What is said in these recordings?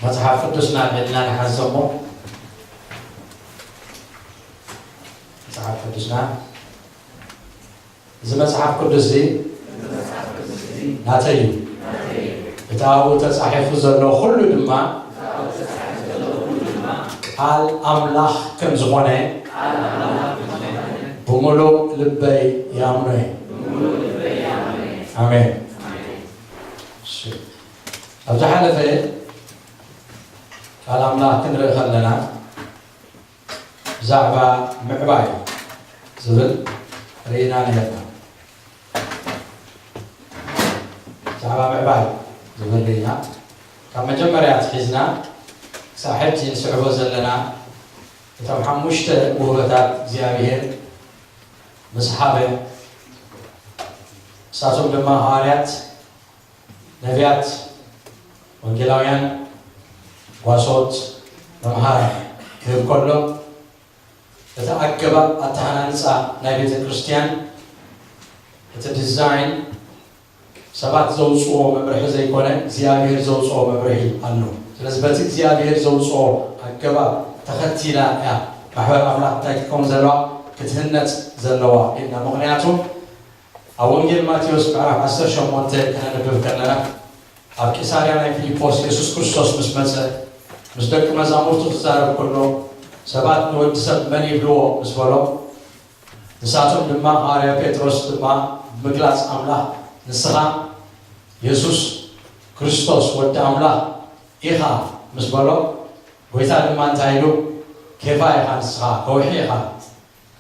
መጽሓፍ ቅዱስና ንዕድና ንሓዞ እሞ፣ መጽሓፍ ቅዱስና፣ እዚ መጽሓፍ ቅዱስ እዚ ናተይ እዩ። እቲ ኣብኡ ተጻሒፉ ዘሎ ኩሉ ድማ ቃል ኣምላኽ ከም ዝኾነ ብምሉእ ልበይ ይኣምኖ እየ። ኣሜን። እሺ። ኣብ ዝሓለፈ ቃል ኣምላኽ ክንርኢ ከለና ብዛዕባ ምዕባይ ዝብል ርኢና ነይርና። ብዛዕባ ምዕባይ ዝብል ርኢና፣ ካብ መጀመርያ ኣትሒዝና ክሳብ ሕጂ ንስዕቦ ዘለና እቶም ሓሙሽተ ውህበታት እግዚኣብሔር ምስ ሃበ፣ ንሳቶም ድማ ሃዋርያት፣ ነቢያት፣ ወንጌላውያን፣ ጓሶት፣ መምሃራን ክህብ ከሎ፣ እቲ ኣገባብ ኣተሃናንጻ ናይ ቤተ ክርስቲያን፣ እቲ ዲዛይን፣ ሰባት ዘውጽኦ መምርሒ ዘይኮነ እግዚኣብሔር ዘውጽኦ መምርሒ ኣሎ። ስለዚ በቲ እግዚኣብሔር ዘውጽኦ ኣገባብ ተኸቲላ እያ ማሕበር ኣምላኽ እንታይ ክትከውን ዘለዋ፣ ክትህነጽ ዘለዋ ኢልና። ምኽንያቱ ኣብ ወንጌል ማቴዎስ ምዕራፍ ዓሰርተ ሸሞንተ ከነንብብ ከለና፣ ኣብ ቂሳርያ ናይ ፊልጶስ የሱስ ክርስቶስ ምስ መጸ፣ ምስ ደቂ መዛሙርቱ ክዛረብ ከሎ፣ ሰባት ንወዲ ሰብ መን ይብልዎ ምስ በሎም፣ ንሳቶም ድማ ሃዋርያ ጴጥሮስ ድማ ብምግላጽ ኣምላኽ፣ ንስኻ የሱስ ክርስቶስ ወዲ ኣምላኽ ኢኻ ምስ በሎ፣ ጎይታ ድማ እንታይ ኢሉ? ኬፋ ኢኻ ንስኻ፣ ከውሒ ኢኻ፣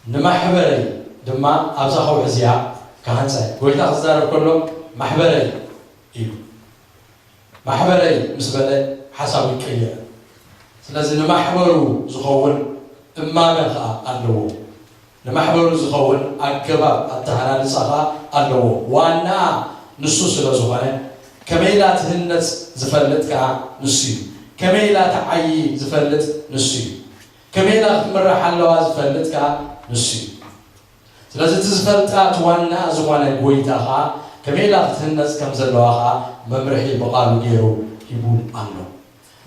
ንማሕበረይ ድማ ኣብዛ ከውሒ እዚኣ ክሃንጸ። ጎይታ ክዛረብ ከሎ ማሕበረይ ኢሉ። ማሕበረይ ምስ በለ ሓሳቡ ይቀየር። ስለዚ ንማሕበሩ ዝኸውን እማመ ኸኣ ኣለዎ። ንማሕበሩ ዝኸውን ኣገባብ ኣተሃናንጻ ኸኣ ኣለዎ። ዋናኣ ንሱ ስለ ዝኾነ፣ ከመይ ኢላ ትህነጽ ዝፈልጥ ከኣ ንሱ እዩ። ከመይ ኢላ ትዓዪ ዝፈልጥ ንሱ እዩ። ከመይ ኢላ ክትምራሕ ኣለዋ ዝፈልጥ ከኣ ንሱ እዩ። ስለዚ እቲ ዝፈልጣ እቲ ዋናኣ ዝኾነ ጎይታ ኸኣ ከመይ ኢላ ክትህነጽ ከም ዘለዋ ኸኣ መምርሒ ብቓሉ ገይሩ ሂቡ ኣሎ።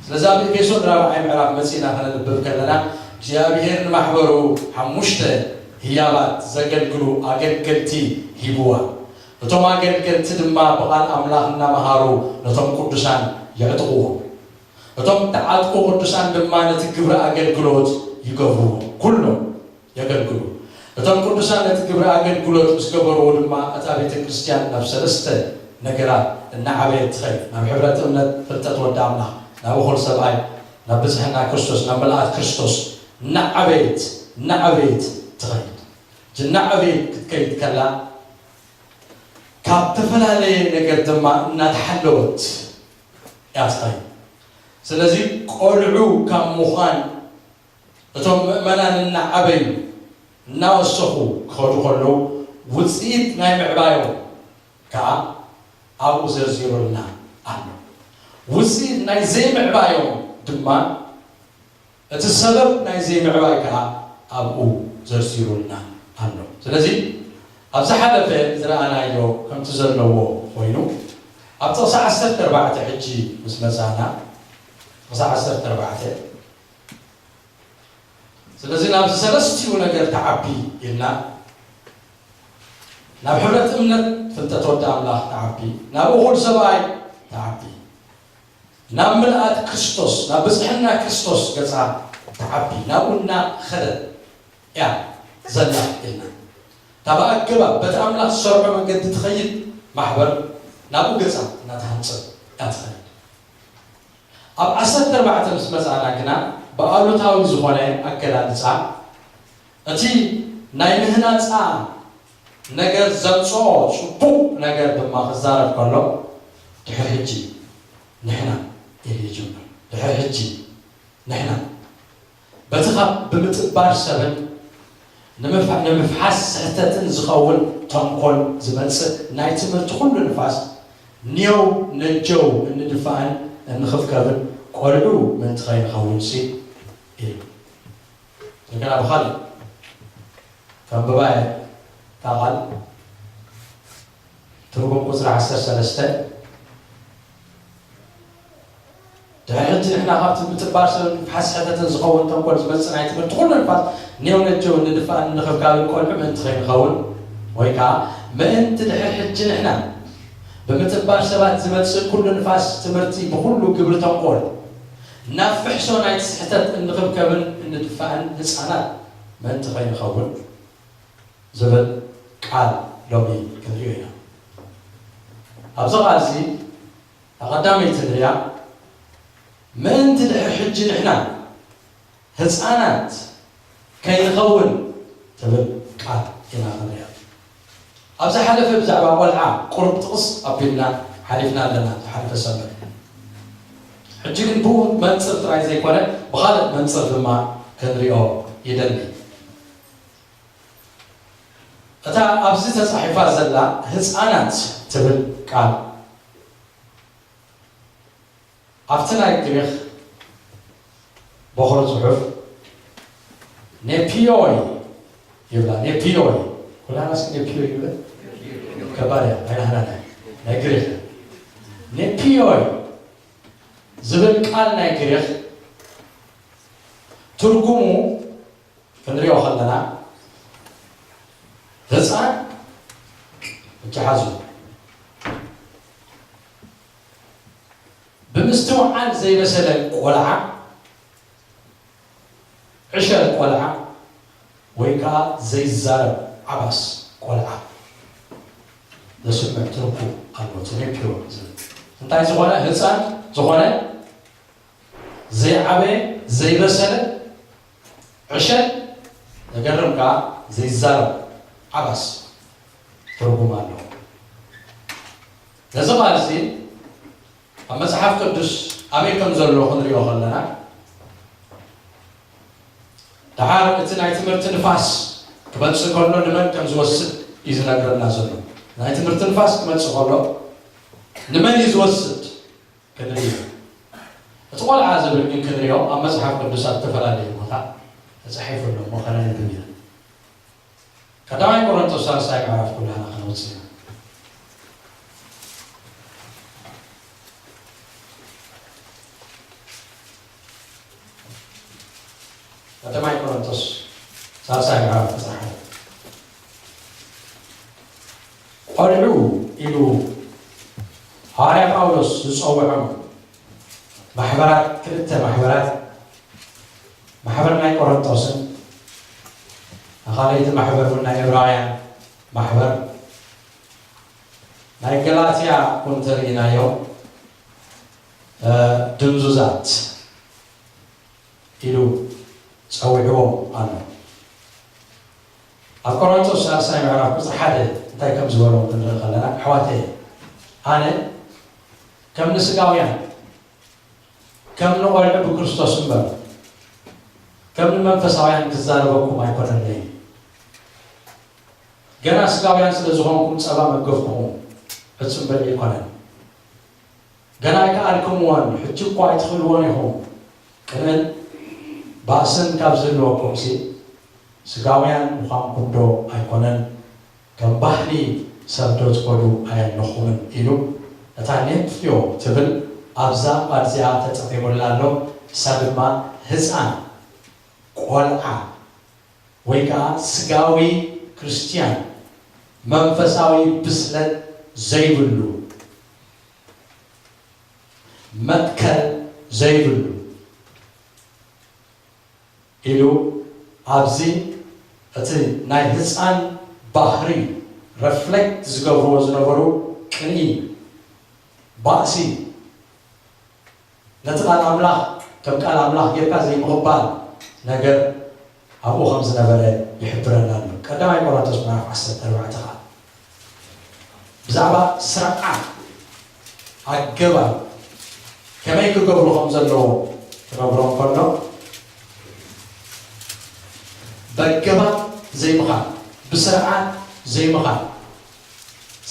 ስለዚ ኣብ ኤፌሶን ራብዓይ ምዕራፍ መጺእና ከነንብብ ከለና እግዚኣብሔር ንማሕበሩ ሓሙሽተ ህያባት ዘገልግሉ ኣገልገልቲ ሂብዋ። እቶም ኣገልገልቲ ድማ ብቓል ኣምላኽ እናመሃሩ ነቶም ቅዱሳን የዕጥቕዎም። እቶም እተዓጥቁ ቅዱሳን ድማ ነቲ ግብሪ ኣገልግሎት ይገብርዎ። ኩሎም የገልግሉ። እቶም ቅዱሳን ነቲ ግብሪ ኣገልግሎት ምስ ገበርዎ ድማ እታ ቤተ ክርስቲያን ናብ ሰለስተ ነገራት እናዓበየት ትኸይድ። ናብ ሕብረት እምነት፣ ፍልጠት ወዲ ኣምላኽ፣ ናብ እኹል ሰብኣይ፣ ናብ ብፅሕና ክርስቶስ፣ ናብ ምልኣት ክርስቶስ እናዓበየት እናዓበየት ትኸይድ። እናዓበየት ክትከይድ ከላ ካብ ዝተፈላለየ ነገር ድማ እናተሓለወት እያ ትኸይድ። ስለዚ ቆልዑ ካብ ምዃን እቶም ምእመናን እናዓበዩ እናወሰኹ ክኸዱ ከለዉ ውፅኢት ናይ ምዕባዮም ከዓ ኣብኡ ዘርዚሩልና ኣሎ። ውፅኢት ናይ ዘይምዕባዮም ድማ እቲ ሰበብ ናይ ዘይምዕባይ ከዓ ኣብኡ ዘርዚሩልና ኣሎ። ስለዚ ኣብ ዝሓለፈ ዝረኣናዮ ከምቲ ዘለዎ ኮይኑ ኣብ ጥቕሲ ዓሰርተ ኣርባዕተ ሕጂ ምስ መፃና ጥቕሲ ዓሰርተ ኣርባዕተ ስለዚ ናብዚ ሰለስቲኡ ነገር ተዓቢ ኢልና ናብ ሕብረት እምነት ፍልጠት ወዲ ኣምላኽ ተዓቢ ናብ እኹል ሰብኣይ ተዓቢ ናብ ምልኣት ክርስቶስ ናብ ብፅሕና ክርስቶስ ገፃ ተዓቢ ናብኡ እናኸደት እያ ዘላ ኢልና እታ ብኣገባብ በቲ ኣምላኽ ዝሰርዖ መንገዲ ትኸይድ ማሕበር ናብኡ ገፃ እናተሃንፀት እያ ትኸይድ ኣብ ዓሰርተ ኣርባዕተ ምስ መፃና ግና ብኣሉታዊ ዝኾነ ኣገላልፃ እቲ ናይ ምህናፃ ነገር ዘምፅኦ ፅቡቕ ነገር ድማ ክዛረብ ከሎ ድሕሪ ሕጂ ንሕና ኢሉ ይጅምር ድሕሪ ሕጂ ንሕና በቲ ካብ ብምጥባር ሰብን ንምፍሓስ ስሕተትን ዝኸውን ተንኮል ዝመፅእ ናይ ትምህርቲ ኩሉ ንፋስ ኔው ነጀው እንድፋእን እንኽብከብን ቆልዑ ምእንቲ ከይንኸውን ሲ ኢሉ እንደገና ብኻልእ ከንብባ እየ እታ ቃል ትርጉም ቁፅሪ ዓሰርተ ሰለስተ ድሕሪ ሕጂ ንሕና ካብቲ ምትባር ሰብን ምፍሓስ ሕተትን ዝኸውን ተንኮል ዝመጽእ ናይ ትምህርቲ ኩሉ ንፋስ ኔው ነጀው ንድፋእን ንኽብካብን ቆልዑ ምእንቲ ከይንኸውን፣ ወይ ከኣ ምእንቲ ድሕሪ ሕጂ ንሕና ብምትባር ሰባት ዝመጽእ ኩሉ ንፋስ ትምህርቲ ብኹሉ ግብሪ ተንኮል ናብ ፍሕሶ ናይቲ ስሕተት እንኽብከብን እንድፋእን ህጻናት ምእንቲ ከይንኸውን ዝብል ቃል ሎሚ ክንሪኦ ኢና። ኣብዚ ቃል እዚ ኣቐዳመይቲ ንሪኣ ምእንቲ ድሕሪ ሕጂ ንሕና ህፃናት ከይንኸውን ትብል ቃል ኢና ክንሪኣ። ኣብ ዝሓለፈ ብዛዕባ ቆልዓ ቁሩብ ጥቕስ ኣቢልና ሓሊፍና ኣለና ዝሓለፈ ሰንበት። ሕጂ ግን ብኡ መንፅር ጥራይ ዘይኮነ ብኻልእ መንፅር ድማ ክንሪኦ ይደሊ። እታ ኣብዚ ተፃሒፋ ዘላ ህፃናት ትብል ቃል ኣብቲ ናይ ግሪኽ ቦኽሪ ጽሑፍ ኔፒዮይ ይብላ። ኔፒዮይ ኩላና እስኪ ኔፒዮይ ይብል ከባድ እያ ኣይናህናና ናይ ግሪኽ ኔፒዮይ ዝብል ቃል ናይ ግሪኽ ትርጉሙ ክንሪኦ ከለና ህፃን እጃሓዙ ብምስትውዓል ዘይበሰለ ቆልዓ፣ ዕሸል ቆልዓ ወይ ከዓ ዘይዛረብ ዓባስ ቆልዓ ዘስምዕ ትርጉም ኣሎ። እቲ ኔፒዮ ዝብል እንታይ ዝኾነ ህፃን ዝኾነ ዘይዓበየ ዘይበሰለ ዕሸል ዘገርም ከዓ ዘይዛረብ ዓባስ ትርጉም ኣለዎ። ነዚ ቃል እዚ ኣብ መጽሓፍ ቅዱስ ኣበይ ከም ዘሎ ክንሪኦ ከለና ደሓር እቲ ናይ ትምህርቲ ንፋስ ክመጽእ ከሎ ንመን ከም ዝወስድ እዩ ዝነግረና ዘሎ። ናይ ትምህርቲ ንፋስ ክመጽእ ከሎ ንመን እዩ ዝወስድ ክንርኢ ኢና። እቲ ቆልዓ ዝብል ግን ክንሪኦ ኣብ መጽሓፍ ቅዱስ ኣብ ዝተፈላለዩ ቦታ ተጻሒፉ ኣሎ እሞ ከነንብብ ኢና። ቀዳማይ ቆሮንቶስ ሳልሳይ ምዕራፍ ኩላና ክንወጽእ ኢና። ቀዳማይ ቆሮንቶስ ሳልሳይ ምዕራፍ ተጻሓፈ። ቆልዑ ኢሉ ሃዋርያ ጳውሎስ ዝጸውዖም ማሕበራት ክልተ ማሕበራት ማሕበር ናይ ቆሮንቶስን ካልኣይቲ ማሕበር እውን ናይ ዕብራውያን ማሕበር ናይ ገላትያ እውን ተርእናዮ ድንዙዛት ኢሉ ጸዊዕዎም ኣሎ። ኣብ ቆሮንቶስ ሳልሳይ ምዕራፍ ቁፅሪ ሓደ እንታይ ከም ዝበሎም ክንርኢ ከለና ኣሕዋተየ ኣነ ከም ንስጋውያን ከም ንቆልዑ ብክርስቶስ እምበር ከም ንመንፈሳውያን ክዛረበኩም ኣይኮነለይ። ገና ስጋውያን ስለ ዝኾንኩም ጸባ መገፍኩኹም ዕጽምበል ኣይኮነን። ገና ኣይከኣልክምዎን ሕጂ እኳ ኣይትኽእልዎን ኢኹም። ቅንእን ባእስን ካብ ዝህልወኩምሲ ስጋውያን ምዃንኩም ዶ ኣይኮነን? ከም ባህሊ ሰብ ዶ ትኸዱ ኣየለኹምን ኢሉ እታ ኔፕዮ ትብል ኣብዛ ቃል እዚኣ ተጠቒሙላ ኣሎ። እሳ ድማ ህፃን ቆልዓ ወይ ከዓ ስጋዊ ክርስትያን መንፈሳዊ ብስለት ዘይብሉ መትከል ዘይብሉ ኢሉ ኣብዚ እቲ ናይ ህፃን ባህሪ ረፍሌክት ዝገብርዎ ዝነበሩ ቅንኢ ባእሲ ነቲ ቃል ኣምላኽ ከም ቃል ኣምላኽ ጌርካ ዘይምቕባል ነገር ኣብኡ ከም ዝነበረ ይሕብረና ኣሎ። ቀዳማይ ቆሮንቶስ ምዕራፍ ዓሰርተ ኣርባዕተ ከዓ ብዛዕባ ስርዓት ኣገባብ ከመይ ክገብሩ ከም ዘለዎ ክነግሮም ከሎ በገባብ ዘይምኻድ ብስርዓት ዘይምኻድ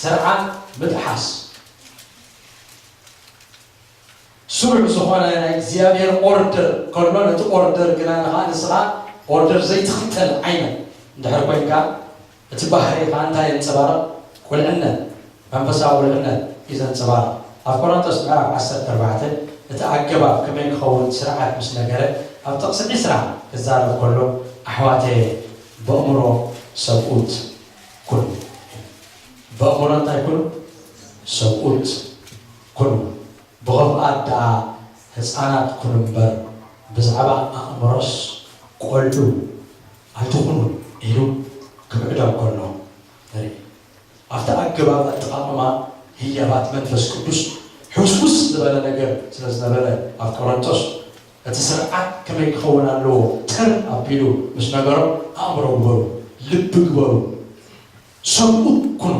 ስርዓት ምጥሓስ ስሩዕ ዝኾነ ናይ እግዚኣብሔር ኦርደር ከሎ ነቲ ኦርደር ግና ንኻ ንስኻ ኦርደር ዘይትኽተል ዓይነት እንድሕር ኮይንካ እቲ ባህሪኻ እንታይ የንፀባርቕ? ቁልዕነት፣ መንፈሳዊ ቁልዕነት እዩ ዘንፀባርቕ። ኣብ ቆሮንቶስ ምዕራፍ ዓሰርተ ኣርባዕተ እቲ ኣገባብ ከመይ ክኸውን ስርዓት ምስ ነገረ፣ ኣብ ጥቕሲ ዕስራ ክዛረብ ከሎ፣ ኣሕዋተየ፣ በእምሮ ሰብኡት ኩኑ። በእምሮ እንታይ ኩኑ? ሰብኡት ኩኑ። ብኽፍኣት ደኣ ህፃናት ኩኑ እምበር፣ ብዛዕባ ኣእምሮስ ቆልዑ ኣይትኹኑ ኢሉ ክምዕዶም ከሎ ንርኢ። ኣብቲ ኣገባብ ኣጠቓቕማ ህያባት መንፈስ ቅዱስ ሕውስውስ ዝበለ ነገር ስለ ዝነበረ፣ ኣብ ቆሮንቶስ እቲ ስርዓት ከመይ ክኸውን ኣለዎ ተር ኣቢሉ ምስ ነገሮም፣ ኣእምሮ ግበሩ፣ ልቢ ግበሩ፣ ሰብኡት ኩኑ፣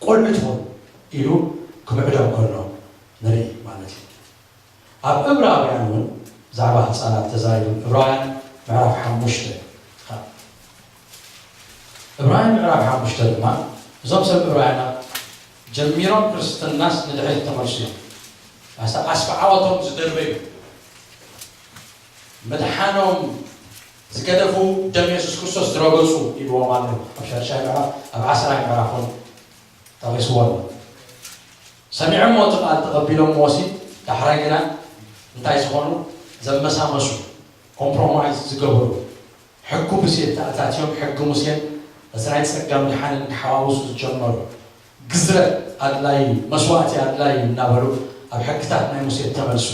ቆልዑ ትኹኑ ኢሉ ክምዕዶም ከሎ ንርኢ ማለት እዩ። ኣብ ዕብራውያን እውን ብዛዕባ ህፃናት ተዛሪቡ። ዕብራውያን ምዕራፍ ሓሙሽተ፣ ዕብራውያን ምዕራፍ ሓሙሽተ ድማ፣ እዞም ሰብ ዕብራውያና ጀሚሮም ክርስትናስ ንድሕሪት ተመልሱ እዮም። ኣስታ ኣስፍዓወቶም ዝደርበዩ፣ ምድሓኖም ዝገደፉ፣ ደም የሱስ ክርስቶስ ዝረገጹ ኢልዎም ኣሎ። ኣብ ሻድሻይ ምዕራፍ፣ ኣብ ዓስራይ ምዕራፍ እውን ጠቒስዎ ኣሎ። ሰሚዖምዎ እቲ ቃል፣ ተቐቢሎምዎ ሲ፣ ዳሕራይ ግና እንታይ ዝኾኑ? ዘመሳመሱ፣ ኮምፕሮማይዝ ዝገበሩ፣ ሕጊ ሙሴ ተኣታትዮም፣ ሕጊ ሙሴን እዚ ናይ ጸጋ ምድሓንን ክሓዋውሱ ዝጀመሩ፣ ግዝረት ኣድላይ፣ መስዋእቲ ኣድላይ እናበሉ ኣብ ሕግታት ናይ ሙሴ ተመልሱ።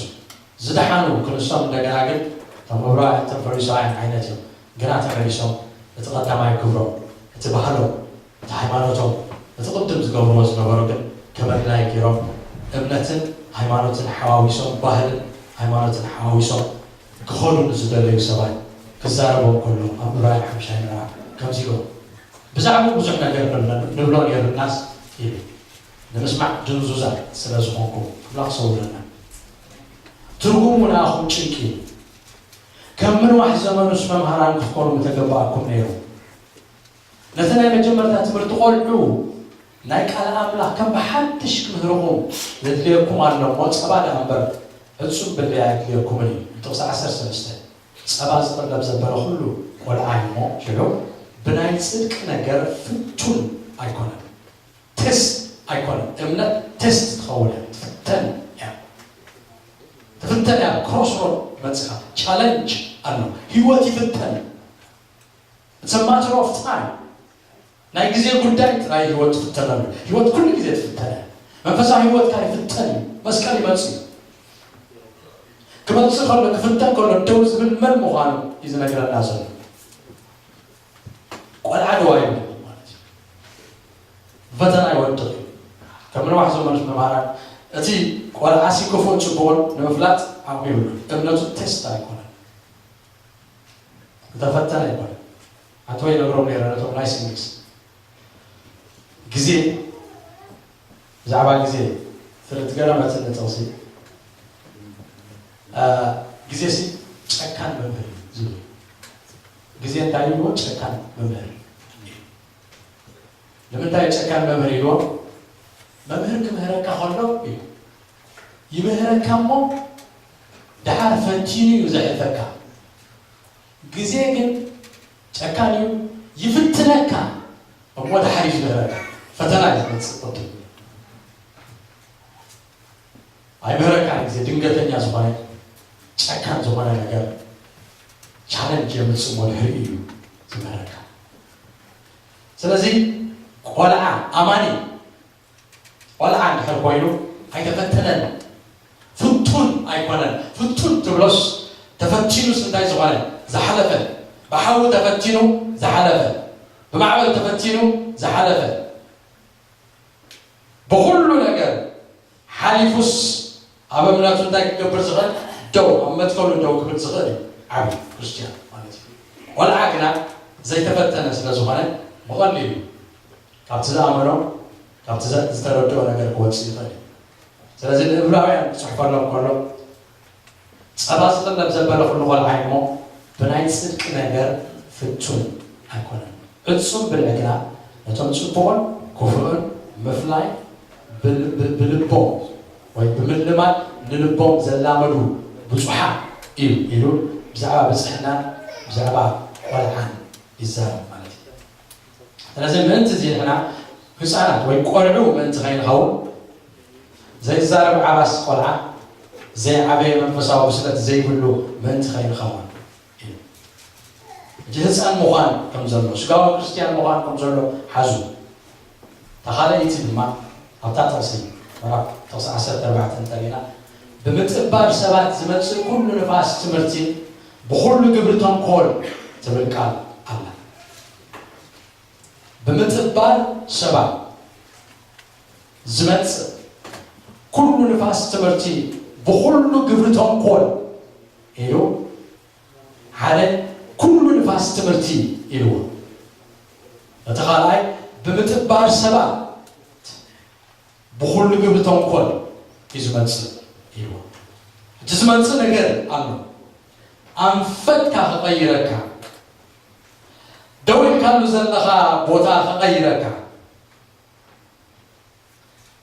ዝደሓኑ ክንሶም እንደገና ግን እቶም ዕብራውያን፣ እቶም ፈሪሳውያን ዓይነት እዮም። ግና ተመሊሶም እቲ ቀዳማይ ግብሮም፣ እቲ ባህሎም፣ እቲ ሃይማኖቶም፣ እቲ ቅድም ዝገብርዎ ዝነበሩ ግን ከም ኣድላይ ገይሮም እምነትን ሃይማኖትን ሓዋዊሶም፣ ባህልን ሃይማኖትን ሓዋዊሶም ክኸዱ ንዝደለዩ ሰባት ክዛረቦም ከሎ፣ ኣብ ዕብራውያን ሓምሻይ ምዕራፍ ከምዚ ኢሎም፣ ብዛዕባኡ ብዙሕ ነገር ንብለ-፣ ንብሎ ነይሩናስ ኢሉ፣ ንምስማዕ ድንዙዛት ስለ ዝኾንኩም ክብላ ክሰውረና። ትርጉሙ ንኣኹም ጭንቂ እዩ። ከም ምንዋሕ ዘመኑስ መምሃራን ክትኮኑ ምተገባእኩም ነይሩ። ነቲ ናይ መጀመርታ ትምህርቲ ቆልዑ ናይ ቃል ኣምላኽ ከም ብሓድሽ ክምህርኹም የድልየኩም ኣሎ እሞ፣ ጸባ ደኣ እምበር ዕጹም ብልዒ ኣየድልየኩምን እዩ። ጥቕሲ ዓሰርተ ሰለስተ፣ ጸባ ዝቕለብ ዘበለ ኩሉ ቆልዓ እዩ እሞ፣ ሽዑ ብናይ ጽድቂ ነገር ፍቱን ኣይኮነን። ቴስት ኣይኮነን። እምነት ቴስት ትኸውን እያ፣ ትፍተን እያ። ትፍተን እያ። ክሮስሮድ መጽኻ ቻለንጅ ኣሎ። ህይወት ይፍተን። It's a matter of time። ናይ ግዜ ጉዳይ ጥራይ ህይወት ትፍተነሉ። ህይወት ኩሉ ግዜ ትፍተን እያ። መንፈሳዊ ህይወትካ ይፍተን እዩ። መስቀል ይመጽእ እዩ። ክመጽእ ከሎ፣ ክፍተን ከሎ ደው ዝብል መን ምዃኑ እዩ ዝነግረና ዘሎ። ቆልዓ ደው ኣይብል ማለት እዩ። ፈተና ይወድቕ እዩ። ከም ንዋሕ ዘመኑስ መምሃራን፣ እቲ ቆልዓ ሲ ክፉእን ጽቡቕን ንምፍላጥ ዓቕሚ ይብሉ። እምነቱ ቴስት ኣይኮነን። ዝተፈተነ ኣይኮነን። ኣቶ ይነግሮም ነይረ ነቶም ናይ ሲቪክስ። ግዜ፣ ብዛዕባ ግዜ፣ ስለ ዝገረመትኒ ጥቕሲ፣ እ፣ ግዜ ሲ ጨካን መምህር እዩ ዝብል። ግዜ እንታይ ይብልዎ? ጨካን መምህር። ንምንታይ ጨካን መምህር ኢልዎ? መምህር ክምህረካ ከሎ እዩ። ይምህረካ እሞ፣ ደሓር ፈቲኑ እዩ ዘሕልፈካ። ግዜ ግን ጨካን እዩ፣ ይፍትነካ እሞ፣ ደሓር እዩ ዝምህረካ። ፈተና እዩ ዝመጽእ ቅድም። ኣይምህረካን። ግዜ ድንገተኛ ዝኾነ፣ ጨካን ዝኾነ ነገር፣ ቻለንጅ የምጽእ እሞ፣ ድሕሪኡ እዩ ዝምህረካ። ስለዚ ቆልዓ፣ ኣማኒ ቆልዓ እንድሕር ኮይኑ ኣይተፈተነን፣ ፍቱን ኣይኮነን። ፍቱን ትብሎስ፣ ተፈቲኑስ እንታይ ዝኾነ? ዝሓለፈ። ብሓዊ ተፈቲኑ ዝሓለፈ፣ ብማዕበል ተፈቲኑ ዝሓለፈ፣ ብኹሉ ነገር ሓሊፉስ፣ ኣብ እምነቱ እንታይ ክገብር ዝኽእል? ደው፣ ኣብ መትከሉ ደው ክብል ዝኽእል እዩ ዓቢ ክርስትያን ማለት እዩ። ቆልዓ ግና ዘይተፈተነ ስለ ዝኾነ፣ ብቐሊሉ ካብቲ ዝኣመኖ፣ ካብቲ ዘ-፣ ዝተረድኦ ነገር ክወጽእ ይኽእል እዩ። ስለዚ ንዕብራውያን ክጽሕፈሎም ከሎ፣ ጸባ ዝቕለብ ዘበለ ኩሉ ቆልዓ እሞ፣ ብናይ ጽድቂ ነገር ፍቱን ኣይኮነን። ዕጹም ብልዒ ግና ነቶም ጽቡቕን ክፉእን ምፍላይ ብል-፣ ብ-፣ ብልቦም ወይ ብምልማድ ንልቦም ዘላመዱ ብጹሓን እዩ ኢሉ ብዛዕባ ብጽሕናን ብዛዕባ ቆልዓን ይዛረብ ማለት እዩ። ስለዚ ምእንቲ እዚ ንሕና ህፃናት ወይ ቆልዑ ምእንቲ ከይንኸውን፣ ዘይዛረብ ዓባስ ቆልዓ፣ ዘይዓበየ መንፈሳዊ ብስለት ዘይብሉ ምእንቲ ከይንኸውን እዩ። ሕጂ ህፃን ምዃን ከም ዘሎ፣ ስጋዊ ክርስትያን ምዃን ከም ዘሎ ሓዙ። እታ ካልኣይቲ ድማ ኣብታ ጥቕሲ፣ ምዕራፍ ጥቕሲ ዓሰርተ ኣርባዕተ እንተሪእና፣ ብምጥባር ሰባት ዝመጽእ ኩሉ ንፋስ ትምህርቲ ብኹሉ ግብሪ ተንኮል ትብል ቃል ኣላ። ብምጥባር ሰባት ዝመጽእ ኩሉ ንፋስ ትምህርቲ ብኹሉ ግብሪ ተንኮል ኢሉ፣ ሓደ ኩሉ ንፋስ ትምህርቲ ኢልዎ። እቲ ካልኣይ ብምጥባር ሰባት ብኹሉ ግብሪ ተንኮል እዩ ዝመጽእ ኢልዎ። እቲ ዝመጽእ ነገር ኣሎ። ኣንፈትካ ክቐይረካ፣ ደው ኢልካሉ ዘለኻ ቦታ ክቐይረካ፣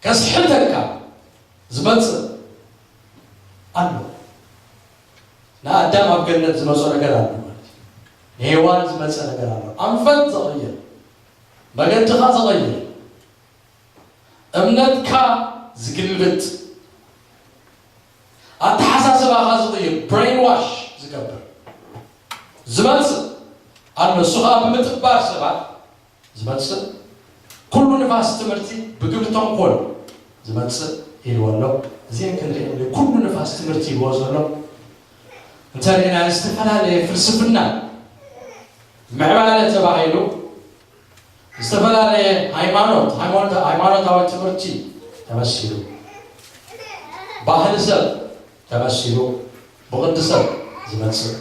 ከስሕተካ ዝመጽእ ኣሎ። ንኣዳም ኣብ ገነት ዝመጾ ነገር ኣሎ ማለት እዩ። ንሄዋን ዝመጸ ነገር ኣሎ። ኣንፈት ዝቕይር፣ መገድኻ ዝቕይር፣ እምነትካ ዝግልብጥ፣ ኣተሓሳስባኻ ዝቕይር፣ ብሬን ዋሽ ዝገብር ዝመጽእ ኣሎ። እሱ ኸኣ ብምጥባር ሰባት ዝመጽእ፣ ኩሉ ንፋስ ትምህርቲ ብግብሪ ተንኮል ዝመጽእ ኢልዎ ኣሎ። እዚአን ክንርኢ ኩሉ ንፋስ ትምህርቲ ኢልዎ ዘሎ እንተሪእና፣ ዝተፈላለየ ፍልስፍና ምዕባለ ተባሂሉ፣ ዝተፈላለየ ሃይማኖት፣ ሃይማኖት፣ ሃይማኖታዊ ትምህርቲ ተመሲሉ፣ ባህሊ ሰብ ተመሲሉ፣ ብቕዲ ሰብ ዝመጽእ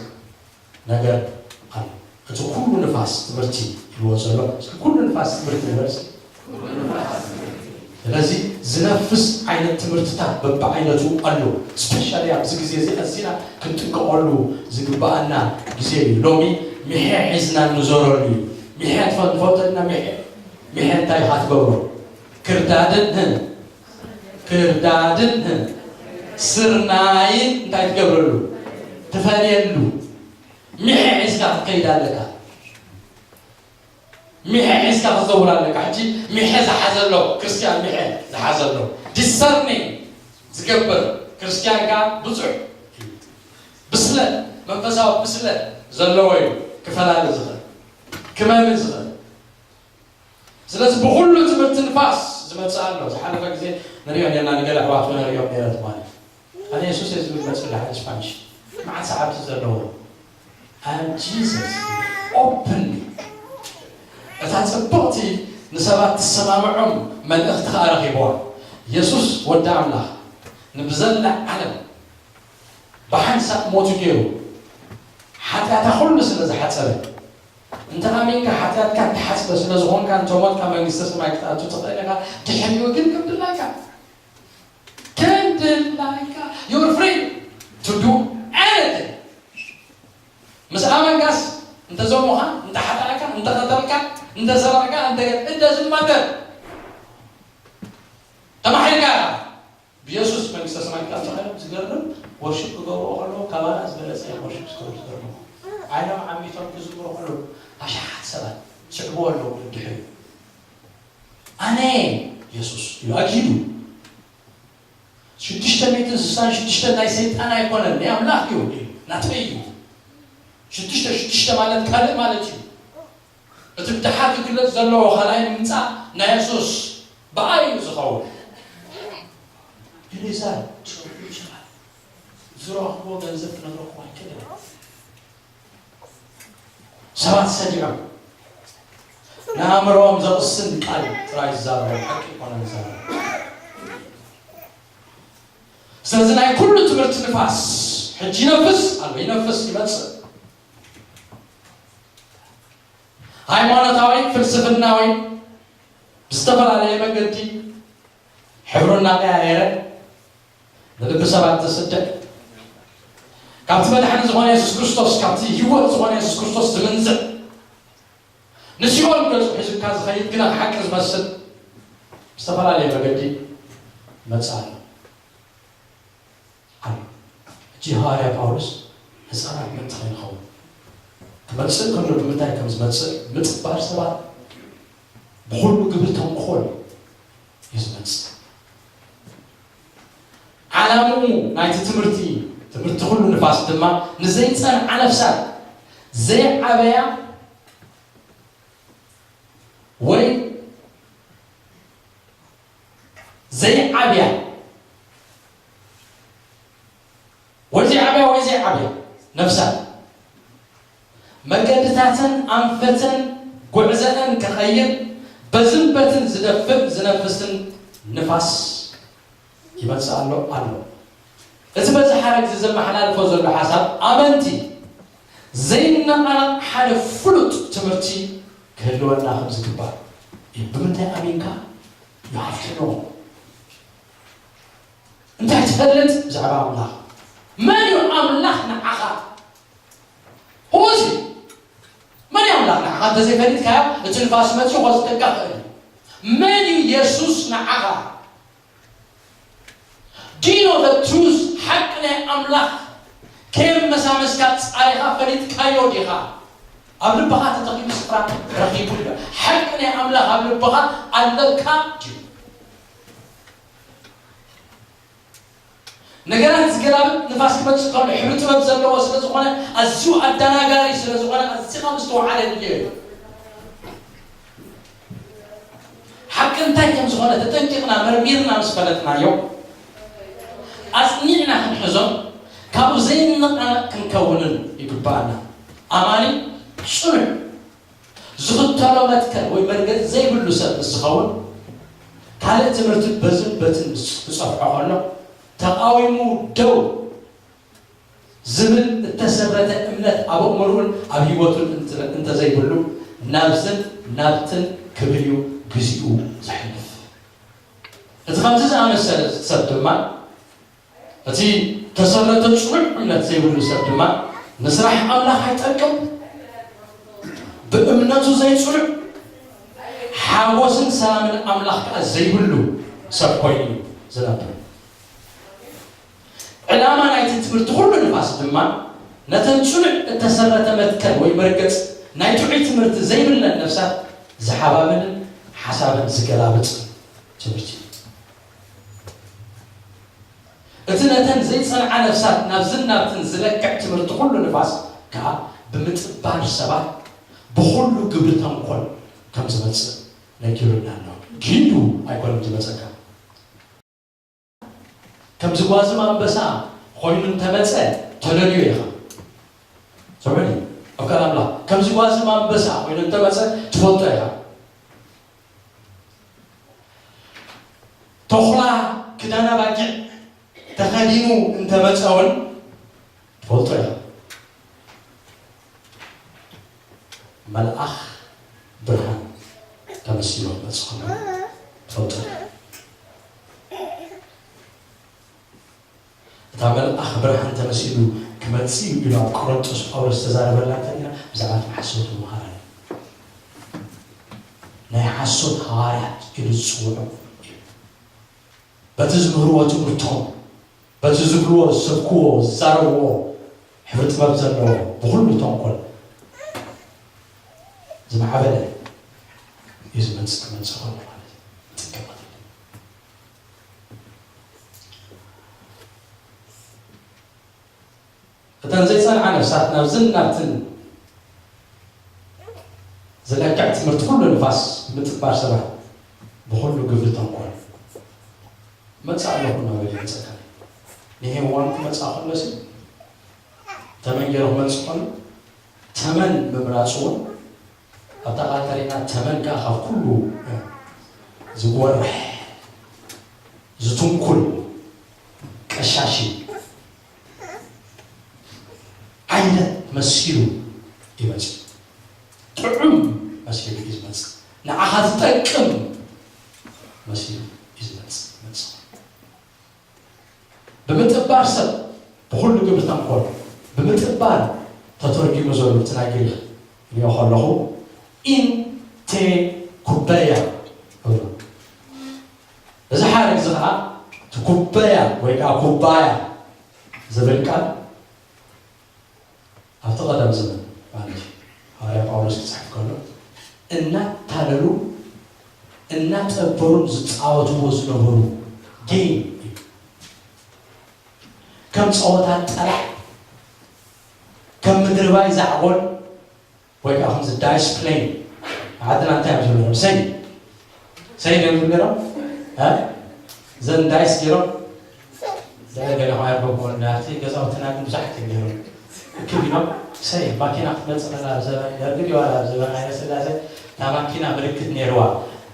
ነገር ኣሎ። እቲ ኩሉ ንፋስ ትምህርቲ ኢልዎ ዘሎ፣ እስኪ ኩሉ ንፋስ ትምህርቲ ንበል እስኪ። ስለዚ ዝነፍስ ዓይነት ትምህርትታት በብዓይነቱ ኣሎ። ስፔሻሊ ኣብዚ ግዜ እዚ ኣዚና ክንጥንቀቐሉ ዝግብኣና ግዜ እዩ። ሎሚ ምሔ ሒዝና እንዞረሉ እዩ። ምሔ ትፈ-፣ ትፈልጦ ዲና ምሔ? ምሔ እንታይ ኢኻ ትገብሮ? ክርዳድን፣ ህ፣ ክርዳድን፣ ህ፣ ስርናይን እንታይ ትገብረሉ? ትፈልየሉ። ምሔ ሒዝካ ክትከይድ ኣለካ። ምሔ ሒዝካ ክትዘውር ኣለካ። ሕጂ ምሔ ዝሓዘ ኣሎ፣ ክርስትያን ምሔ ዝሓዘ ኣሎ። ዲሰርኒንግ ዝገብር ክርስትያን ከኣ ብዙሕ እዩ። ብስለት፣ መንፈሳዊ ብስለት ዘለዎ እዩ ክፈላለ ዝኽእል፣ ክመሚ ዝኽእል። ስለዚ ብኹሉ ትምህርቲ ንፋስ ዝመጽእ ኣሎ። ዝሓለፈ ግዜ ንሪኦ ኔርና፣ ንገለ ኣሕዋት እውን ንሪኦም ኔረ ትማሊ። ኣነ የሱስ እየ ዝብል መጽእ ሓደ ስፓኒሽ። መዓት ሰዓብቲ ዘለዎ። ኣም ጂሰስ ኦፕንሊ እታ ጽብቕቲ ንሰባት ትሰማምዖም መልእኽቲ ኸኣ ረኺብዋ። የሱስ ወዲ ኣምላኽ ንብዘላ ዓለም ብሓንሳእ ሞቱ ገይሩ፣ ሓጢኣታ ኩሉ ስለ ዝሓጸበ፣ እንተ ኣሚንካ ሓጢኣትካ እተሓጽበ ስለ ዝኾንካ፣ እንተ ሞትካ መንግስተ ሰማይ ክትኣቱ ትኽእል ኢኻ። ድሕሪኡ ግን ከም ድላይካ፣ ከም ድላይካ፣ you're free to do anything። ምስ ኣመንካስ፣ እንተ ዘሞኻ፣ እንተ ሓጣእካ፣ እንተ ቐተልካ፣ እንተ ሰረቕካ፣ እንተ፣ it doesn't matter። ተማሒርካ ኢኻ። ብየሱስ መንግስተ ሰማይ ክኣቱ ከሎ ዝገርም፣ ወርሺፕ ክገብርዎ ከለዉ፣ ካባና ዝበለጸ እዮም ወርሺፕ ዝገብሩ ዝገርምኹም። ዓይኖም ዓሚቶም ክዝምሩ ከለዉ፣ ኣሽሓት ሰባት ይስዕብዎ ኣለዉ ድሕሪኡ። ኣነ የሱስ ኢሉ ኣኪዱ። ሽዱሽተ ሚእትን ስሳን ሽዱሽተ ናይ ሰይጣን ኣይኮነን፣ ናይ ኣምላኽ እዩ ኢሉ፣ ናተይ እዩ። ሽዱሽተ ሽዱሽተ ማለት ካልእ ማለት እዩ። እቲ ብደሓር ክግለጽ ዘለዎ ካልኣይ ምምጻእ ናይ የሱስ ብኣይ እዩ ዝኸውን። ኢሉ ይዛረብ። ዝረኽቡ ሰባት ዝረኽብዎ ገንዘብ ክነግረኩም ኣይክእልን። ሰባት ሰዲዖም ንኣእምሮኦም ዘቕስን ቃል ጥራይ ዝዛረቡ፣ ሓቂ ይኮነ ዝዛረቡ። ስለዚ ናይ ኩሉ ትምህርቲ ንፋስ ሕጂ ይነፍስ ኣሎ፣ ይነፍስ፣ ይመጽእ። ሃይማኖታዊ፣ ፍልስፍናዊ፣ ብዝተፈላለየ መገዲ ሕብሩ እናቀያየረ ንልቢ ሰባት ዘስድዕ፣ ካብቲ መድሓኒ ዝኾነ የሱስ ክርስቶስ፣ ካብቲ ህይወት ዝኾነ የሱስ ክርስቶስ ዝምንዝዕ፣ ንሲኦል ገጹ ሒዙካ ዝኸይድ ግና ሓቂ ዝመስል ብዝተፈላለየ መገዲ ይመጽእ ኣሎ። ኣሎ። ሕጂ ሃዋርያ ጳውሎስ ህፃናት ምእንቲ ከይንኸውን፣ ክመጽእ ከሎ ብምንታይ ከም ዝመጽእ፣ ምጥባር ሰባት ብኹሉ ግብሪ ተንኮል እዩ ዝመጽእ። ዓላምኡ ናይቲ ትምህርቲ፣ ትምህርቲ ኩሉ ንፋስ ድማ ንዘይጸንዓ ነፍሳት ዘይዓበያ ወይ ዘይዓብያ ወይ ዘይዓብያ ወይ ዘይዓብያ ነፍሳት መገድታተን ኣንፈተን ጉዕዘአን ክቐይር በዝን በትን ዝደፍእ ዝነፍስን ንፋስ ይመጽእ ኣሎ ኣሎ። እቲ በዚ ሓረግ እዚ ዘመሓላልፎ ዘሎ ሓሳብ ኣመንቲ ዘይነቓነቕ ሓደ ፍሉጥ ትምህርቲ ክህልወና ከም ዝግባእ እዩ። ብምንታይ ኣሚንካ? You have to know። እንታይ ትፈልጥ ብዛዕባ ኣምላኽ? መን እዩ ኣምላኽ ንዓኻ? Who is he? መን እዩ ኣምላኽ ንዓኻ? እንተዘይፈሊጥካዮ እቲ ንፋስ መጺኡ ከስጥካ ይኽእል እዩ። መን እዩ የሱስ ንዓኻ? Do you know the truth? ሓቂ ናይ ኣምላኽ ከየመሳመስካ ጻሪኻ ፈሊጥካዮ ዲኻ? ኣብ ልብኻ ተተኺሉ ስፍራ ረኺቡ ኣሎ። ሓቂ ናይ ኣምላኽ ኣብ ልብኻ ኣለካ ድዩ? ነገራት ዝገላብጥ ንፋስ ክመጽእ ከሎ ሕብሪ ጥበብ ዘለዎ ስለ ዝኾነ፣ ኣዝዩ ኣደናጋሪ ስለ ዝኾነ፣ ኣዚኻ ምስትውዓል የድልዮ እዩ። ሓቂ እንታይ ከም ዝኾነ ተጠንቂቕና መርሚርና ምስ ፈለጥናዮ፣ ኣጽኒዕና ክንሕዞን ካብኡ ዘይንነቓነቕ ክንከውንን ይግብኣና። ኣማኒ ጽኑዕ ዝኽተሎ መትከል ወይ መርገጽ ዘይብሉ ሰብ ምስ ዝኸውን፣ ካልእ ትምህርቲ በዝን በትን ምስ ክጸፍዖ ከሎ፣ ተቓዊሙ ደው ዝብል እተሰረተ እምነት ኣብ ኣእምሮኡን ኣብ ህይወቱን እንተ-፣ እንተዘይብሉ፣ ናብዝን ናብትን ክብል እዩ ግዜኡ ዘሕልፍ። እቲ ከምዚ ዝኣመሰለ ሰብ ድማ፣ እቲ ተሰረተ ጽኑዕ እምነት ዘይብሉ ሰብ ድማ ንስራሕ ኣምላኽ ኣይጠቅም፣ ብእምነቱ ዘይጽኑዕ፣ ሓጎስን ሰላምን ኣምላኽ ከኣ ዘይብሉ ሰብ ኮይኑ እዩ ዝነብር። ዕላማ ናይቲ ትምህርቲ ኩሉ ንፋስ ድማ ነተን ጽኑዕ እተሰረተ መትከል ወይ መርገጽ ናይ ጥዑይ ትምህርቲ ዘይብለን ነፍሳት ዝሓባብልን ሓሳበን ዝገላብጥን ትምህርቲ እዩ። እቲ ነተን ዘይጸንዓ ነፍሳት ናብዝን ናብትን ዝለክዕ ትምህርቲ ኩሉ ንፋስ ከኣ ብምጥባር ሰባት ብኹሉ ግብሪ ተንኮል ከም ዝመጽእ ነጊሩና ኣሎ። ጊዱ ኣይኮነን ዝመጸካ። ከምዚ ጓዝም ኣንበሳ ኮይኑ እንተመጸ ተለልዮ ኢኻ። ስምዑኒ፣ ኣብ ቃል ኣምላኽ ከምዚ ጓዝም ኣንበሳ ኮይኑ እንተመጸ ትፈልጦ ኢኻ። ተኹላ ክዳና ባጊዕ ተኸዲኑ እንተመጸ እውን ትፈልጦ ኢኻ። መልኣኽ ብርሃን ተመሲሉ ክመጽእ ከሎ ትፈልጦ ኢኻ። እታ መልኣኽ ብርሃን ተመሲሉ ክመጽእ እዩ ኢሉ ኣብ ቆሮንቶስ ጳውሎስ ዝተዛረበላ እንተኢና ብዛዕባ ናይ ሓሶት መምሃራን እዩ። ናይ ሓሶት ሃዋርያት ኢሉ ዝጽውዖም እዩ። በቲ ዝምህርዎ ትምህርቶም፣ በቲ ዝብልዎ፣ ዝሰብክዎ፣ ዝዛረብዎ ሕብሪ ጥበብ ዘለዎ ብኹሉ ተንኮል ዝማዕበለ እዩ ዝመጽእ፣ ክመጽእ ከሎ ማለት እዩ። ይጥቀመሉ። እተን ዘይጸንዓ ነፍሳት ናብዝን ናብትን ዝለክዕ ትምህርቲ ኩሉ ንፋስ ምጥባር ሰባት ብኹሉ ግብሪ ተንኮል መጽእ ኣለኹ እናበለ ይመጸካ። ንሄዋን ክመጽኣ ከሎሲ ተመን ገይሩ ክመጽእ ከሎ ተመን ምምራጽ እውን ኣብታ ቃል ተሪና ተመን ከኣ ካብ ኩሉ ዝጎርሕ ዝትንኩል ቀሻሺ ዓይነት መሲሉ ይመጽእ። ጥዑም መሲሉ እዩ ዝመጽእ። ንዓኻ ዝጠቅም መሲሉ እዩ ዝመጽእ። ብምጥባር ሰብ ብኹሉ ግብሪ ተንኮል ብምጥባር ተተርጊሙ ዘሎ እቲ ናይ ግሪኽ ሪኦ ከለኹ ኢን ቴ ኩበያ እብሎ። እዚ ሓረግ እዚ ከዓ እቲ ኩበያ ወይ ከዓ ኩባያ ዝብል ቃል ኣብቲ ቀደም ዘመን ማለት እዩ። ሃዋርያ ጳውሎስ ክጽሕፍ ከሎ እናታለሉ እናጠበሩን ዝጻወትዎ ዝነበሩ ጌም እዩ። ከም ጸወታ ጠላዕ፣ ከም ምድርባይ ዛዕጎል፣ ወይ ከዓ ከምዚ ዳይስ ፕሌይ። ዓድና እንታይ እዮም ዝብሉ? ሰይ፣ ሰይ ድዮም ዝብሉ ነይሮም? እ? ዘን ዳይስ ገይሮም? ገለ ገለ ከኣ ይርከብዎ፣ ናብቲ ገዛውትና ግን ብዙሓት እዮም ነይሮም። እክብ ኢሎም፣ ሰይ፣ ማኪና ክትመጽእ ከላ ኣብ ዘበን ደርጊ ድዩ ዋላ ኣብ ዘበን ሃይለ ስላሴ፣ እታ ማኪና ምልክት ነይርዋ።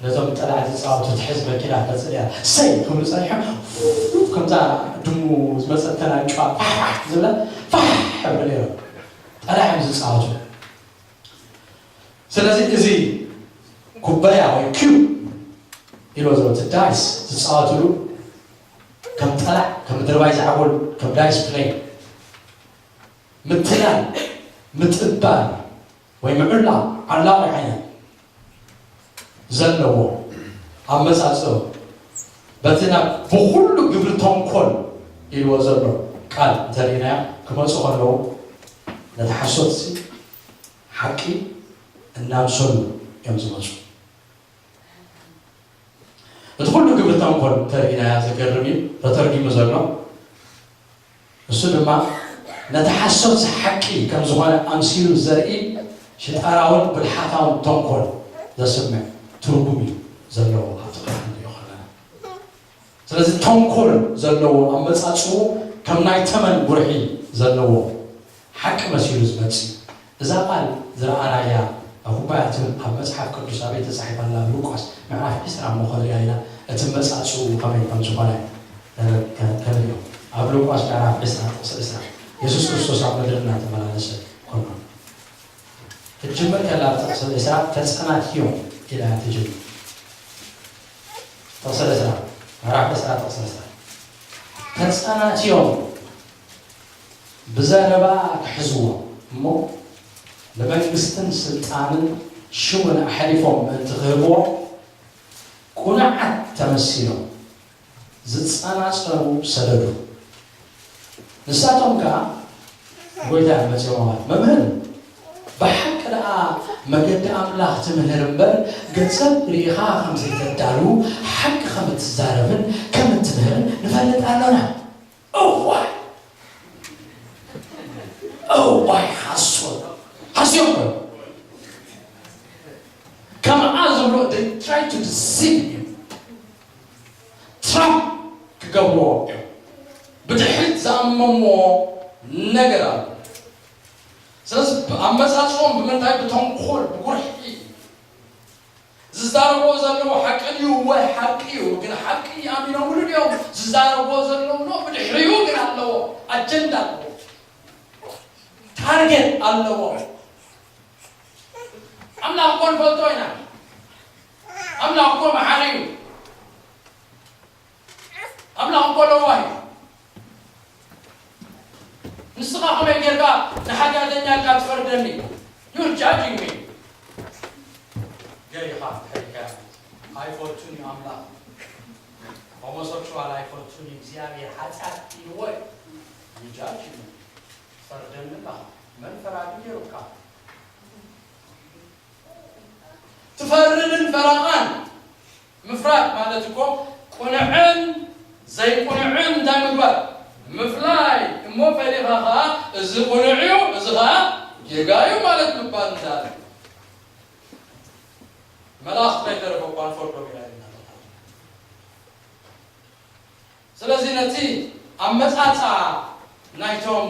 ነዞም ጠላዕ ዝጻወቱ ትሕዝ መኪና ትመጽእ እያ። ሰይ ክብሉ ጸኒሖም፣ ከምዛ ድሙ ዝመጸት ተናንጭዋ ፋሕ ፋሕ ዝብላ፣ ፋሕ ይብሉ ነይሮም። ጠላዕ እዮም ዝጻወቱ። ስለዚ እዚ ኩባያ ወይ ኪዩብ ኢልዎ ዘሎ እቲ ዳይስ ዝጻወትሉ ከም ጠላዕ፣ ከም ድርባይ ዛዕጎል፣ ከም ዳይስ ፕሌይ ምትላል፣ ምጥባር ወይ ምዕላ፣ ዓላዊ ዓይነት ዘለዎ ኣመጻጽኦ በቲ ናብ ብኹሉ ግብሪ ተንኮል ኢልዎ ዘሎ ቃል እንተሪእናዮ ክመጹ ከለዉ ነቲ ሓሶትሲ ሓቂ እናምሰሉ እዮም ዝመጹ። እቲ ኩሉ ግብሪ ተንኮል እንተሪእናያ ዘገርም እዩ ተተርጊሙ ዘሎ። እሱ ድማ ነቲ ሓሶት ሓቂ ከም ዝኾነ ኣምሲሉ ዘርኢ ሽጣራውን ብልሓታውን ተንኮል ዘስምዕ ትርጉም እዩ ዘለዎ ኣብቲ ቃል ንሪኦ ከለና። ስለዚ ተንኮል ዘለዎ ኣመጻጽኡ ከም ናይ ተመን ጉርሒ ዘለዎ ሓቂ መሲሉ ዝመጽእ እዩ። እዛ ቃል ዝረኣናያ ኣብ ኩባያ ትብል ኣብ መጽሓፍ ቅዱስ ኣበይ ተጻሒፋ ኣላ? ኣብ ሉቃስ ምዕራፍ ዕስራ እሞ ክንሪኣ ኢና፣ እቲ መጻጽኡ ከመይ ከም ዝኾነ፣ እ፣ ከ-፣ ከንሪኦ። ኣብ ሉቃስ ምዕራፍ ዕስራ ጥቕሲ ዕስራ፣ የሱስ ክርስቶስ ኣብ ምድሪ እናተመላለሰ ከሎ፣ ክትጅምር ከላ ኣብ ጥቕሲ ዕስራ፣ "ተጸናትዮም" ኢላ እያ ትጅምር። ጥቕሲ ዕስራ፣ ምዕራፍ ዕስራ ጥቕሲ ዕስራ። ተጸናትዮም ብዘረባ ክሕዝዎ እሞ ንመንግስትን ስልጣንን ሽሙን ኣሕሊፎም ምእንቲ ክህብዎ ቁኑዓት ተመሲሎም ዝጸናጸኑ ሰደዱ። ንሳቶም ከኣ ጎይታ እዮም መጺኦም ኣዋት፣ "መምህር፣ ብሓቂ ደኣ መገዲ ኣምላኽ ትምህር እምበር፣ ገንዘብ ርኢኻ ከም ዘይተዳሉ፣ ሓቂ ከም እትዛረብን ከም እትምህርን ንፈልጥ ኣሎና። እዋይ! እዋይ ሓሶት! ሓስዮም እዮም። ከምኣ ዝብሎ፣ they try to deceive you። ትራፕ ክገብርዎ እዮም። ብድሕሪት ዝኣመምዎ ነገር ኣሎ። ስለዚ ኣመጻጽኦም ብምንታይ? ብተንኮል፣ ብጉርሒ። ዝዛረብዎ ዘለዉ ሓቂ ድዩ? እወ፣ ሓቂ እዩ። ግን ሓቂ ኣሚኖምሉ ድዮም? ዝዛረብዎ ዘለዉ ኖ፣ ብድሕሪኡ ግን ኣለዎ፣ ኣጀንዳ ኣለዎ፣ ታርጌት ኣለዎ። ኣምላኽ እኮ ንፈልጦ ኢና። ኣምላኽ እኮ መሓሪ እዩ። ኣምላኽ እኮ ለዋህ እዩ። ንስኻ ከመይ ጌርካ ንሓጢኣተኛ ኢልካ ትፈርደኒ? You're judging me። ገሪኻ ድሕሪካ፣ ኣይፈቱን እዩ ኣምላኽ። ሆሞሰክሹዋል ኣይፈቱን እዩ እግዚኣብሔር፣ ሓጢኣት ኢልዎ እዩ። You judging me። ትፈርደኒ ኣለኻ። መን ፈራዲ ገይሩካ? ትፈርድን ፈረቓን ምፍራድ ማለት እኮ ቁኑዕን ዘይቁኑዕን እንታይ ምግባር? ምፍላይ። እሞ ፈሊኻ ኸዓ እዚ ቁኑዕ እዩ፣ እዚ ኸዓ ጌጋ እዩ ማለት ምባል እንዳ መላእኽቲ ኣይተረፈ እኳ ንፈርዶም ኢና ኢልና። ስለዚ ነቲ ኣመጻጽኣ ናይቶም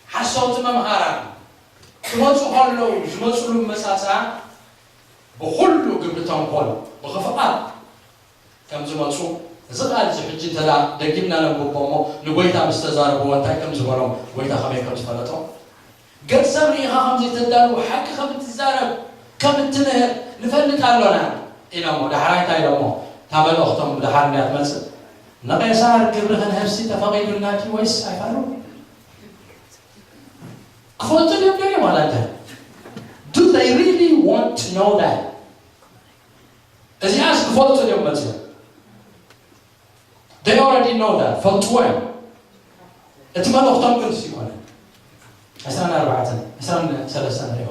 ሓሰውቲ መምሃራን ክመጹ ከለዉ ዝመጹሉ ኣመጻጽኣ ብኹሉ ግብሪ ተንኮል ብኽፍኣት ከም ዝመጹ፣ እዚ ቃል እዚ ሕጂ እንተ ደኣ ደጊምና ነንብቦ እሞ ንጎይታ ምስ ተዛረብዎ እንታይ ከም ዝበሎም፣ ጎይታ ከመይ ከም ዝፈለጦም፣ ገንዘብ ርኢኻ ከም ዘይተዳሉ፣ ሓቂ ከም እትዛረብ፣ ከም እትምህር ንፈልጥ ኣሎና ኢሎሞ። ዳሕራይ እንታይ ኢሎሞ? እታ መልእኽቶም ብድሓር እንድያ ትመጽእ። ንቄሳር ግብሪ ክንህብሲ ተፈቒዱልና ድዩ ወይስ ኣይፈርዱን? ክፈልጡ ድዮም ደልዮም ዋላ እንታይ? Do they really want to know that? እዚኣስ ክፈልጡ ድዮም መጽዮም? They already know that. ፈልጥዎ እዮም። እቲ መልእኽቶም ግን እሱ ይኮነ። ዕስራን ኣርባዕተን፣ ዕስራን ሰለስተን ንሪኦ።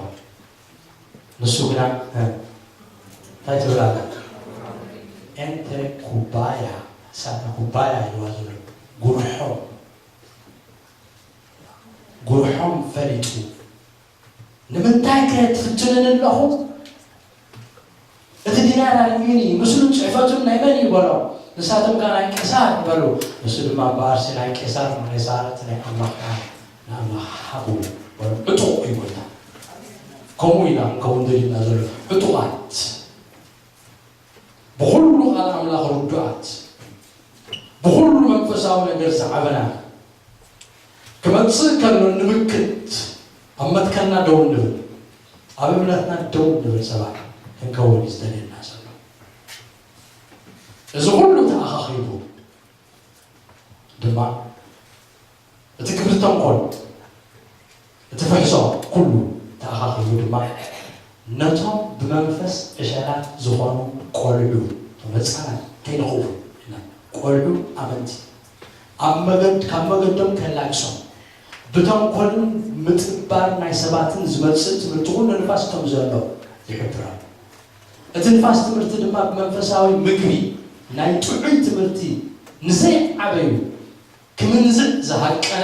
ንሱ ግና፣ እ፣ እንታይ ትብል ኣላ? ኤንተ ኩባያ፣ እሳተ ኩባያ ኢልዋ ዝብል ጉርሖ። ጉርሖም ፈሊጡ። ንምንታይ ከ ትፍትኑኒ ኣለኹም? እቲ ዲናር ኣርእዩኒ፣ ምስሉን ጽሕፈቱን ናይ መን እዩ? በሎም። ንሳቶም ከኣ ናይ ቄሳር በሉ። ንሱ ድማ እምበኣርሲ ናይ ቄሳር ንቄሳር፣ እቲ ናይ ኣምላኽ ከኣ ንኣምላኽ ሃቡ በሎም። ዕጡቕ እዩ ጎይታ። ከምኡ ኢና ክንከውን ደሊና ዘሎ፣ ዕጡቓት። ብኹሉ ቃል ኣምላኽ ርዱኣት፣ ብኹሉ መንፈሳዊ ነገር ዝዓበና፣ ክመጽእ ከሎ ንምክት፣ ኣብ መትከልና ደው ንብል፣ ኣብ እምነትና ደው ንብል ሰባት ክንከውን እዩ ዝደልየና ዘሎ። እዚ ኩሉ ተኣኻኺቡ ድማ እቲ ግብሪ ተንኮል፣ እቲ ፍሕሶ ኩሉ ተኣኻኺቡ ድማ ነቶም ብመንፈስ ዕሸላት ዝኾኑ ቆልዑ፣ እቶም ህፃናት ከይንኸውን ኢና፣ ቆልዑ ኣመንቲ ኣብ መገድ፣ ካብ መገዶም ከላግሶም፣ ብተንኮልን ምጥባር ናይ ሰባትን ዝመጽእ ትምህርቲ ኩሉ ንፋስ ከም ዘሎ ይሕብር ኣሎ። እቲ ንፋስ ትምህርቲ ድማ ብመንፈሳዊ ምግቢ ናይ ጥዑይ ትምህርቲ ንዘይዓበዩ ክምንዝዕ ዝሃቀነ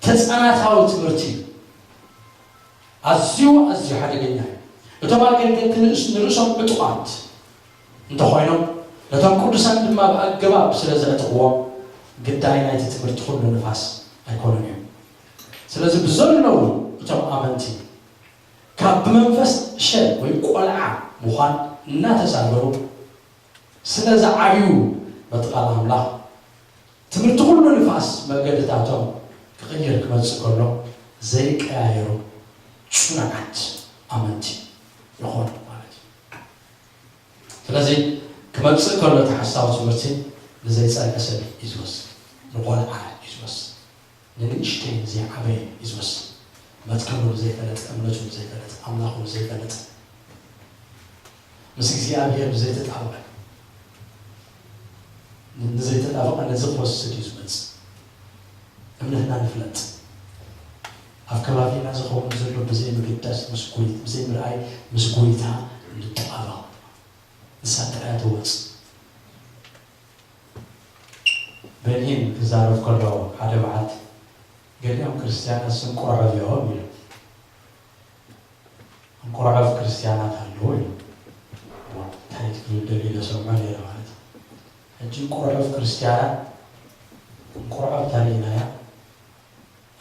ተጸናታዊ ትምህርቲ እዩ። ኣዝዩ፣ ኣዝዩ ሓደገኛ እዩ። እቶም ኣገልገልቲ ንእስ-፣ ንርእሶም ዕጡቓት እንተኾይኖም፣ ነቶም ቅዱሳን ድማ ብኣገባብ ስለ ዘዕጥቕዎም፣ ግዳይ ናይቲ ትምህርቲ ኩሉ ንፋስ ኣይኮኑን እዮም። ስለዚ ብዘለዉ እቶም ኣመንቲ ካብ ብመንፈስ ዕሸል ወይ ቆልዓ ምዃን እናተሳገሩ ስለ ዝዓብዩ፣ በቲ ቃል ኣምላኽ ትምህርቲ ኩሉ ንፋስ መገድታቶም ክቕይር ክመጽእ ከሎ ዘይቀያየሩ ጽኑዓት ኣመንቲ ይኾኑ ማለት እዩ። ስለዚ ክመጽእ ከሎ እቲ ሓሳዊ ትምህርቲ ንዘይጸንዐ ሰብ እዩ ዝወስድ፣ ንቖልዓ እዩ ዝወስድ፣ ንንእሽተይ ንዘይዓበየ እዩ ዝወስድ። መትከሉ ንዘይፈለጠ፣ እምነቱ ንዘይፈለጠ፣ ኣምላኹ ንዘይፈለጠ፣ ምስ እግዚኣብሔር ንዘይተጣበቐ፣ ንዘይተጣበቐ ነዚ ክወስድ እዩ ዝመጽእ። እምነትና ንፍለጥ። ኣብ ከባቢና ዝኸውን ዘሎ ብዘይ ምግዳስ ምስ ጎይ-፣ ብዘይ ምርኣይ ምስ ጎይታ ንጠባበቕ። ንሳ ጥራይ እያ ትወጽእ። በኒን ክዛረብ ከሎ ሓደ መዓልቲ፣ ገሊኦም ክርስትያናት ስም ቁርዖ እዮም ኢሉ። እንቁርዖፍ ክርስትያናት ኣለዉ ኢሉ። እንታይ ትብል ደልዩ ኢለ ሰምዖ ነይረ ማለት እዩ። ሕጂ እንቁርዖፍ ክርስትያናት፣ እንቁርዖፍ ተሪኢናያ፣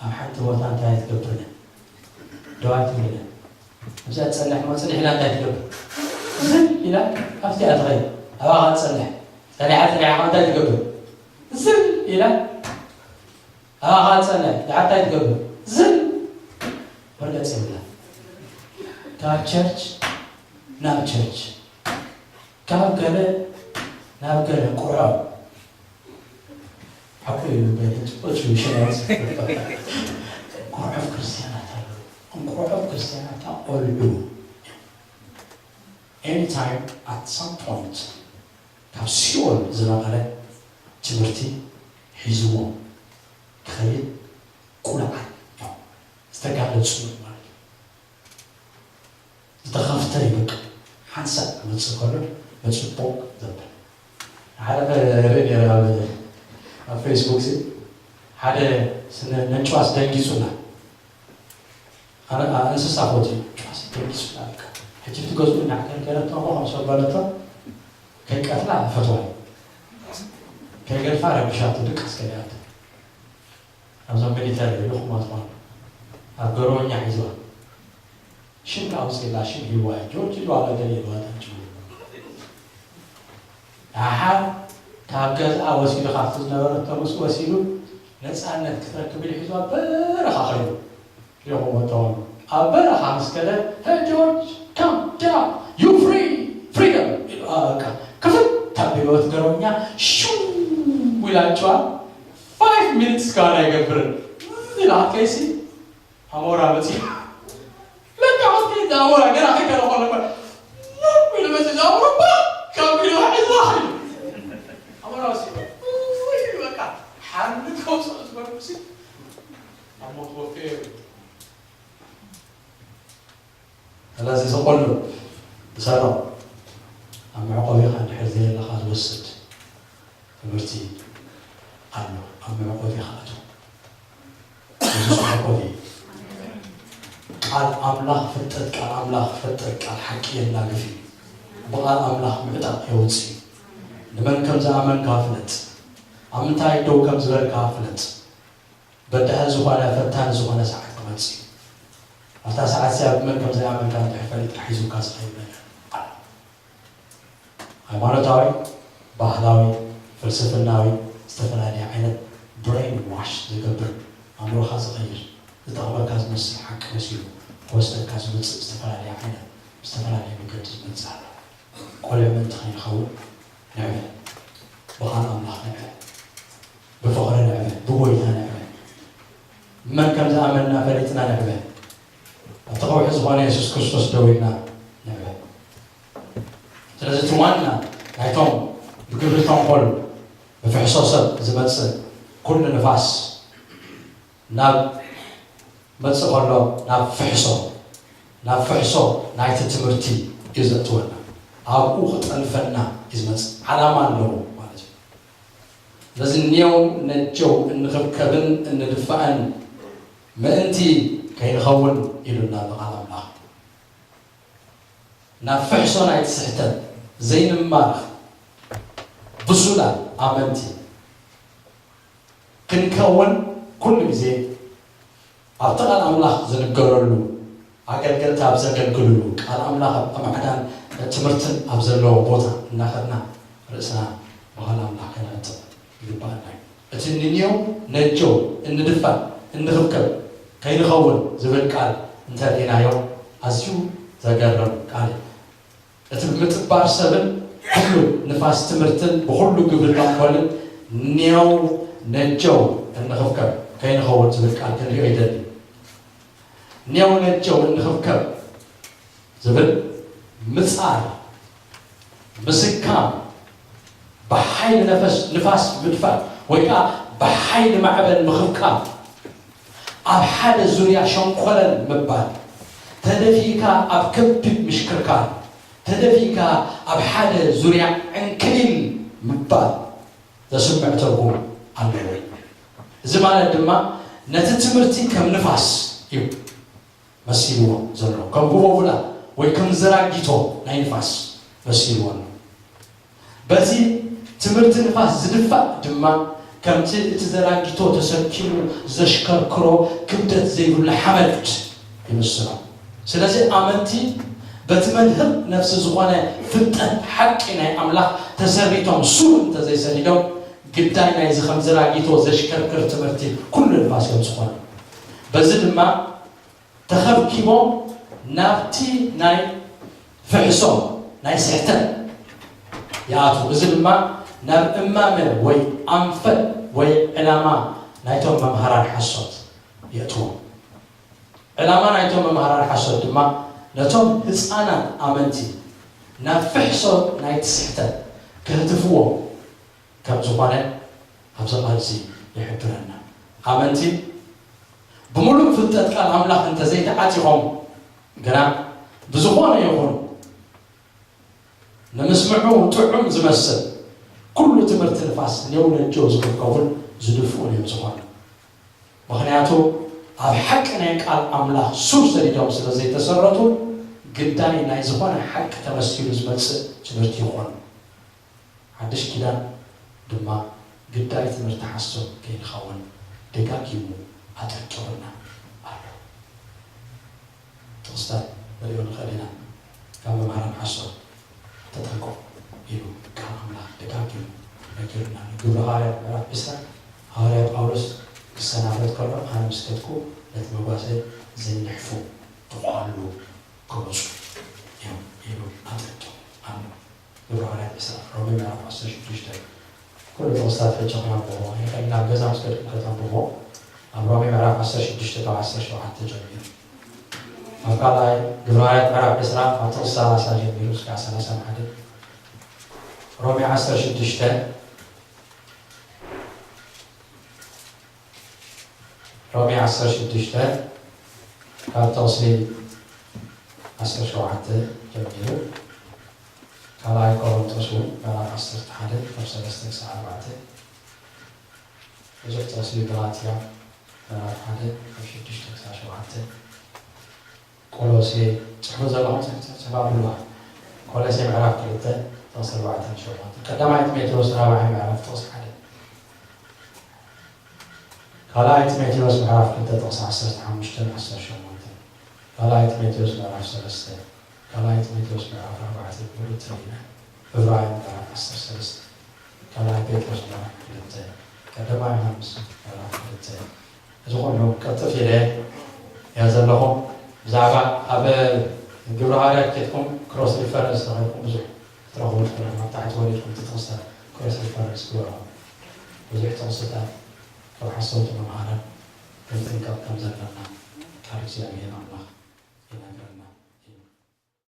ኣብ ሓንቲ ቦታ እንታይ ትገብርነ? ደዋ ትብልነ። ኣብዚኣ ትጸንሕ እሞ ጽንሕ ኢላ እንታይ ትገብር? ዝል ኢላ ኣብቲኣ ትኸይድ። ኣብኣ ኸዓ ትጸንሕ። ጸኒሓ ጸኒሓ ኸዓ እንታይ ትገብር? ዝል ኢላ ኣብኣ ኸዓ ትጸንሕ። ደሓር እንታይ ትገብር? ዝል። መርገጽ የብላ። ካብ ቸርች ናብ ቸርች፣ ካብ ገለ ናብ ገለ ቁርዖ። ሓቁ እዩ፣ በ-፣ ጽቡቅ እዩ፣ ሽማት። እንቁርዖፍ ክርስትያናት ኣለዉ። እንቁርዖፍ ክርስትያናት ቆልዑ። Anytime, at some point፣ ካብ ሲኦል ዝነቐለ ትምህርቲ ሒዝዎ ክኸይድ ቁልዓት እዮም። ዝተጋለጹ ማለት እዩ። ዝተኸፍተ እዩ በቃ። ሓንሳእ ክመጽእ ከሎ ብጽቡቕ ዘብል። ሓደ ርእየ ነይረ ኣብ፣ ኣብ ፌስቡክ ሲ፣ ሓደ ስነ-፣ ነጭዋስ ደንጊጹና። ኣነ፣ ኣ-፣ እንስሳ ፈትዩ፣ ነጭዋስ ደንጊጹና በቃ። ሕጂ ትገዝኡ እናዕገርገረቶ እሞ ከም ሰብ በለቶ፣ ከይቀትላ ፈትዋ። ከይገድፋ ረብሻቶ፣ ድቃስ ከይኣቱ። ኣብዞም ሚሊተሪ ኢኹም ኣትኾኑ። ኣብ ገሮኛ ሒዝዋ። ሽም ኣውፅእላ፣ ሽም ሂዋ፣ ጆርጅ ኢልዋ፣ ገለ ኢልዋ፣ ታንጭ። ደሓር ካብ ገዝኣ ወሲዱ፣ ካብቲ ዝነበረቶ ምስ ወሲዱ፣ ነፃነት ክትረክብ ኢሉ ሒዝዋ በረኻ ኸይዱ። ኢኹም ወጥተውን። ኣብ በረኻ ምስ ከደ፣ "Hey George, come down, you free, freedom!" ኢሉ፣ ኣ፣ በቃ፣ ክፍት ኣቢሉ እቲ ገሮኛ፣ ሽው ኢላ ኣጭዋ፣ ፋይቭ ሚኒትስ ከኣ ኣይገብርን። ኢላ ከይሲ፣ ኣሞራ መጺኡ። ለካ ኣብቲ ኣሞራ ገና ከይከለ ከሎ እኮ፣ ሞም ኢሉ መጺኡ፣ ኣሞራ ባክ ኣቢሉ ሒዝዋ ኸይዱ። ኣሞራ መጺኡ፣ ውይ፣ በቃ፣ ሓንድ ከውጽኦ ዝበሉ ሲ፣ ኣብ ሞት ወፌ እዩ። ስለዚ ዝቆሉ ብሰሮም ኣብ መዕቆቢኻ እንድሕር ዘየለኻ ዝወስድ ትምህርቲ ኣሎ። ኣብ መዕቆቢኻ ኣቱ። የሱስ መዕቆቢ ቃል ኣምላኽ ፍልጠት፣ ቃል ኣምላኽ ፍልጠት፣ ቃል ሓቂ የናግፍ እዩ። ብቓል ኣምላኽ ምዕጣቕ የውፅእ እዩ። ንመን ከም ዝኣመንካ ፍለጥ። ኣብ ምንታይ ደው ከም ዝበልካ ፍለጥ። በዳሂ ዝኾነ ፈታኒ ዝኾነ ሰዓት ክመጽእ እዩ። ኣብታ ሰዓት እዚኣ ብመን ከም ዘይኣመንካ እንድሕር ፈሊጥካ ሒዙካ ዝኸይድ ነገር ኣሎ። ሃይማኖታዊ፣ ባህላዊ፣ ፍልስፍናዊ፣ ዝተፈላለየ ዓይነት ብሬን ዋሽ ዝገብር፣ ኣእምሮኻ ዝቐይር፣ ዝጠቕመካ ዝመስል ሓቂ መሲሉ ክወስደካ ዝመጽእ ዝተፈላለየ ዓይነት ብዝተፈላለየ መገዲ ዝመጽእ ኣሎ። ቆልዑ ምእንቲ ከይንኸውን ንዕበ። ብቓል ኣምላኽ ንዕበ። ብፍቕሪ ንዕበ። ብጎይታ ንዕበ። መን ከም ዝኣመንና ፈሊጥና ንዕበ። ኣብቲ ከውሒ ዝኾነ የሱስ ክርስቶስ ደው ኢልና ንዕበ። ስለዚ እቲ ዋና ናይቶም ብግብሪ ተንኮል ብፍሕሶ ሰብ ዝመጽእ ኩሉ ንፋስ ናብ መጽእ ከሎ ናብ ፍሕሶ፣ ናብ ፍሕሶ ናይቲ ትምህርቲ እዩ ዘእትወና። ኣብኡ ክጠልፈና እዩ ዝመጽእ። ዓላማ ኣለዎ ማለት እዩ። ስለዚ ኔው ነጀው እንኽብከብን እንድፋእን ምእንቲ ከይንኸውን ኢሉና ኣሎ ቃል ኣምላኽ። ናብ ፍሕሶ ናይቲ ስሕተት ዘይንማረኽ ብሱላት ኣመንቲ ክንከውን ኩሉ ግዜ ኣብቲ ቃል ኣምላኽ ዝንገረሉ፣ ኣገልገልቲ ኣብ ዘገልግልሉ፣ ቃል ኣምላኽ ኣብ ማዕዳን ትምህርትን ኣብ ዘለዎ ቦታ እናኸድና ርእስና ብቓል ኣምላኽ ከነዕጥቕ ይግባኣና እዩ። እቲ ንኔው ነጀው እንድፋእ እንኽብከብ ከይንኸውን ዝብል ቃል እንተርኢናዮ ኣዝዩ ዘገርም ቃል እዩ። እቲ ብምጥባር ሰብን ኩሉ ንፋስ ትምህርትን ብኹሉ ግብሪ ተንኮልን ኔው ነጀው እንኽብከብ ከይንኸውን ዝብል ቃል ክንሪኦ ይደሊ። ኔው ነጀው እንኽብከብ ዝብል ምጻር፣ ምስካም፣ ብሓይሊ ነፈስ ንፋስ ምድፋእ ወይ ከዓ ብሓይሊ ማዕበል ምኽብካብ፣ ኣብ ሓደ ዙርያ ሸንኮለል ምባል፣ ተደፊእካ ኣብ ከቢድ ምሽክርካር፣ ተደፊእካ ኣብ ሓደ ዙርያ ዕንክሊል ምባል ዘስምዕ ትርጉም ኣለዎ። እዚ ማለት ድማ ነቲ ትምህርቲ ከም ንፋስ እዩ መሲልዎ ዘሎ፣ ከም ህቦብላ ወይ ከም ዘራጊቶ ናይ ንፋስ መሲልዎ ኣሎ። በዚ ትምህርቲ ንፋስ ዝድፋእ ድማ ከምቲ እቲ ዘራጊቶ ተሰኪሙ ዘሽከርክሮ ክብደት ዘይብሉ ሓመድ ይምስሎ። ስለዚ ኣመንቲ በቲ መንህቕ ነፍሲ ዝኾነ ፍልጠት ሓቂ ናይ ኣምላኽ ተሰሪቶም ሱር እንተዘይሰዲዶም ግዳይ ናይዚ ከም ዘራጊቶ ዘሽከርክር ትምህርቲ ኩሉ ንፋስ እዮም ዝኾኑ። በዚ ድማ ተኸብኪቦም ናብቲ ናይ ፍሕሶ ናይ ስሕተት ይኣትዉ። እዚ ድማ ናብ እማመ ወይ ኣንፈት ወይ ዕላማ ናይቶም መምሃራን ሓሶት የእትዎም። ዕላማ ናይቶም መምሃራን ሓሶት ድማ ነቶም ህፃናት ኣመንቲ ናብ ፍሕሶ ናይቲ ስሕተት ከህትፍዎም ከም ዝኾነ ኣብዚ ቃል እዚ ይሕብረና። ኣመንቲ ብምሉእ ፍልጠት ቃል ኣምላኽ እንተዘይተዓጢቖም ግና ብዝኾነ ይኹን ንምስምዑ ጥዑም ዝመስል ኩሉ ትምህርቲ ንፋስ ኔው ነጀው ዝኽብከቡን ዝድፍኡን እዮም ዝኾኑ። ምኽንያቱ ኣብ ሓቂ ናይ ቃል ኣምላኽ ሱር ሰዲዶም ስለ ዘይተሰረቱ ግዳይ ናይ ዝኾነ ሓቂ ተመሲሉ ዝመጽእ ትምህርቲ ይኾኑ። ሓድሽ ኪዳን ድማ ግዳይ ትምህርቲ ሓሶት ከይንኸውን ደጋጊሙ ኣጠንቂቑና ኣሎ። ጥቕስታት ንሪኦ ንኽእል ኢና። ካብ መምሃራን ሓሶት ተጠንቀቑ ኢሉ ቃል ኣምላኽ ደጋጊሙ ነጊሩና ኣሎ። ግብሪ ሃዋርያት ምዕራፍ ዕስራ ሃዋርያ ጳውሎስ ክሰናበት ከሎ ኣነ ምስ ከድኩ ነቲ መጓሰ ዘይንሕፉ ተዃሉ ክመጹ እዮም ኢሉ ኣጠንቂቑ ኣሎ። ግብረ ሃዋርያት ዕስራ፣ ሮሜ ምዕራፍ ዓሰርተ ሽዱሽተ። ኩሉ ጥቕስታት ሕጂ ክነንብቦ ኣይንኽእል፣ ናብ ገዛ ምስ ከድኩም ከተንብቦ። ኣብ ሮሜ ምዕራፍ ዓሰርተ ሽዱሽተ ካብ ዓሰርተ ሸውዓተ ጀሚሩ። ኣብ ካልኣይ ግብረ ሃዋርያት ምዕራፍ ዕስራ ካብ ጥቕሲ ሰላሳ ጀሚሩ እስካብ ሰላሳን ሓደን። ሮሜ ዓሰርተ ሽዱሽተ ሮሜ ዓሰርተ ሽዱሽተ ካብ ጥቕሲ ዓሰርተ ሸውዓተ ጀሚሩ፣ ካልኣይ ቆሮንቶስ እውን ምዕራፍ ዓሰርተ ሓደ ካብ ሰለስተ ክሳብ ኣርባዕተ፣ ብዙሕ ጥቕሲ ገላትያ ምዕራፍ ሓደ ካብ ሽዱሽተ ክሳብ ሸውዓተ፣ ቆሎሴ ጽሕፉ ዘለኹም ጽሕፍ ጽሕፍ ኣብልዋ። ቆሎሴ ምዕራፍ ክልተ ጥቕሲ ኣርባዕተ ሸሞንተ። ቀዳማይ ጢሞቴዎስ ራብዓይ ምዕራፍ ጥቕሲ ሓደ። ካልኣይ ጢሞቴዎስ ምዕራፍ ክልተ ጥቕሲ ዓሰርተ ሓሙሽተ ዓሰርተ ሸሞንተ። ካልኣይ ጢሞቴዎስ ምዕራፍ ሰለስተ። ካልኣይ ጢሞቴዎስ ምዕራፍ ኣርባዕተ ብሉይ ትርጉም። ዕብራውያን ምዕራፍ ዓሰርተ ሰለስተ። ካልኣይ ጴጥሮስ ምዕራፍ ክልተ። ቀዳማይ ዮሃንስ ምዕራፍ ክልተ። እዚ ኩሉ ቀልጥፍ ኢለ እያ ዘለኹም። ብዛዕባ ኣብ ግብረ ሃዋርያት ኬድኩም ክሮስ ሪፈረንስ ተኸልኩም ብዙሕ ክትረኽቡ ትኽእሉ ኢኹም። ኣብ ታሕቲ ወሪድኩም እቲ ጥቕስታት ክሮስ ሪፈረንስ ግበሩ። ብዙሕ ጥቕስታት ካብ ሓሰውቲ መምሃራን ክንጥንቀቕ ከም ዘለና ቃል እግዚኣብሔር ኣምላኽ ይነግረና።